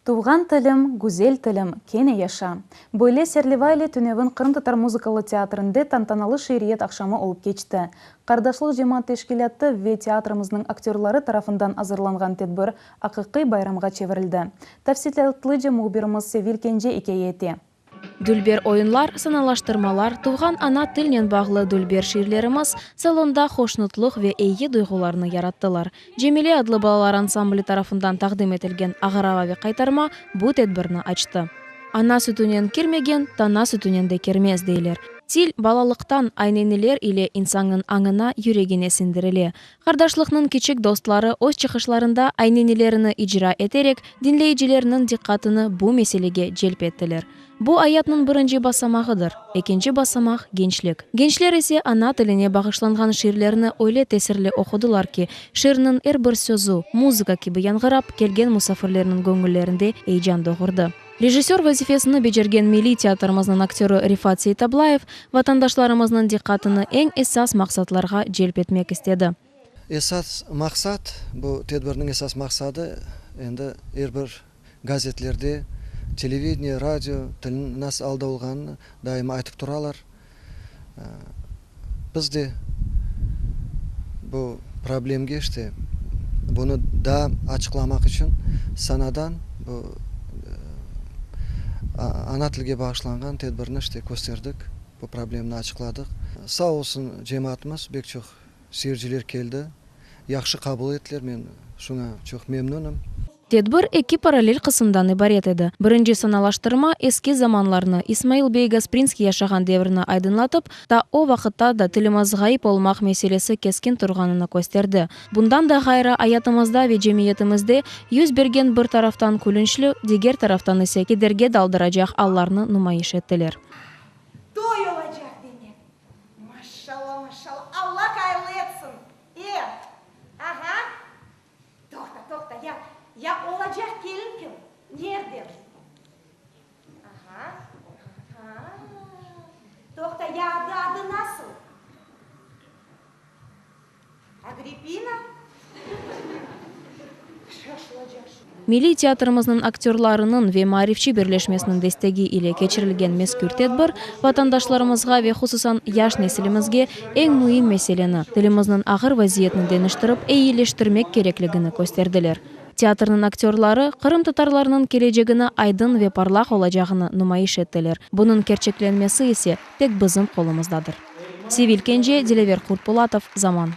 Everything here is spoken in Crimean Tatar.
Tuvğan tilim, güzel tilim, kene yaşa! Böyle serleva ile tünevin Qırımtatar muzıkalı teatrinde tantanalı şiiriyet aqşamı olıp keçti. Qardaşlıq cemaat teşkilâtı ve teatrımıznıñ aktörları tarafından azırlanğan tedbir aqiqiy bayramğa çevirildi. Tafsilâtlıca mühbirimiz Sevil Kence ikâye ete. Dülber oyunlar, sanalaştırmalar, tuvğan ana tilnen bağlı dülber şiirlerimiz salonda hoşnutlıq ve eyi duyğularnı yarattılar. Cemile adlı balalar ansambli tarafından taqdim etilgen Ağırava ve qaytarma bu tedbirni açtı. Ana sütünen kirmegen, tana sütünen de kirmez, deyler. Til, balalıqtan ayneniler ile insannıñ añına, yüregine siñdirile. Qardaşlıqnıñ kiçik dostları öz çıqışlarında aynenilerini icra eterek, diñleyicilerniñ diqqatını bu meselege celp ettiler. Bu ayatnıñ birinci basamağıdır. Ekinci basamaq, gençlik. Gençler ise ana tiline bağışlanğan şiirlerni öyle tesirli oqudılar ki, şiirniñ er bir sözü, muzıka kibi yañğırap, kelgen musafirlerniñ göñüllerinde eyecan doğurdı. Rejissör vazifesini becergen Milliy teatrımıznıñ aktörı Rifat Seytablayev vatandaşlarımıznıñ diqqatını eñ esas maqsatlarğa celp etmek istedi. Esas maqsat, bu tedbirniñ esas maqsadı, endi er bir gazetlerde, televideniye, radio tilniñ nasıl alda olğanını daima aytıp turalar. Biz de bu problemge işte bunı daa açıqlamaq içün sanadan bu ana tilge bağışlanğan tedbirni işte kösterdik, bu problemni açıqladıq. Sağ olsun cemaatımız, bek çoq seyirciler keldi, yahşı qabul ettiler, men şuña çoq memnünim. Tedbir eki parallel qısımdan ibaret edi. Birinci sanalaştırma eski zamanlarnı, İsmail bey Gasprinskiy yaşağan devirni aydınlatıp, ta o vaqıtta da tilimiz ğayıp olmaq meselesi keskin turğanını kösterdi. Bundan da ğayrı, ayatımızda ve cemiyetimizde yüz bergen bir taraftan külünçli, diger taraftan ise kederge daldıracaq allarnı numayış ettiler. Toy olacaq demek. Maşalla, maşalla, Alla hayırlı etsin. E, aha. Toqta, toqta, ya, ya olacaq kelin kim? Nerden? Aha, aha. Toqta, ya adı, adı nasıl? Agrippina? Şaşılacaq şey. Milliy teatrımıznıñ aktörlarınıñ ve Maarifçi birleşmesiniñ destegi ile keçirilgen mezkür tedbir vatandaşlarımızğa ve hususan yaş nesilimizge eñ müim meseleni, tilimizniñ ağır vaziyetini deñiştirip eyileştirmek kerekligini kösterdiler. Teatrnıñ aktörları qırımtatarlarnıñ kelecegini aydın ve parlaq olacağını numayış ettiler, bunıñ kerçeklenmesi ise tek bizim qolumızdadır. Sevil Kence, Dilever Qurtpulatov, Zaman.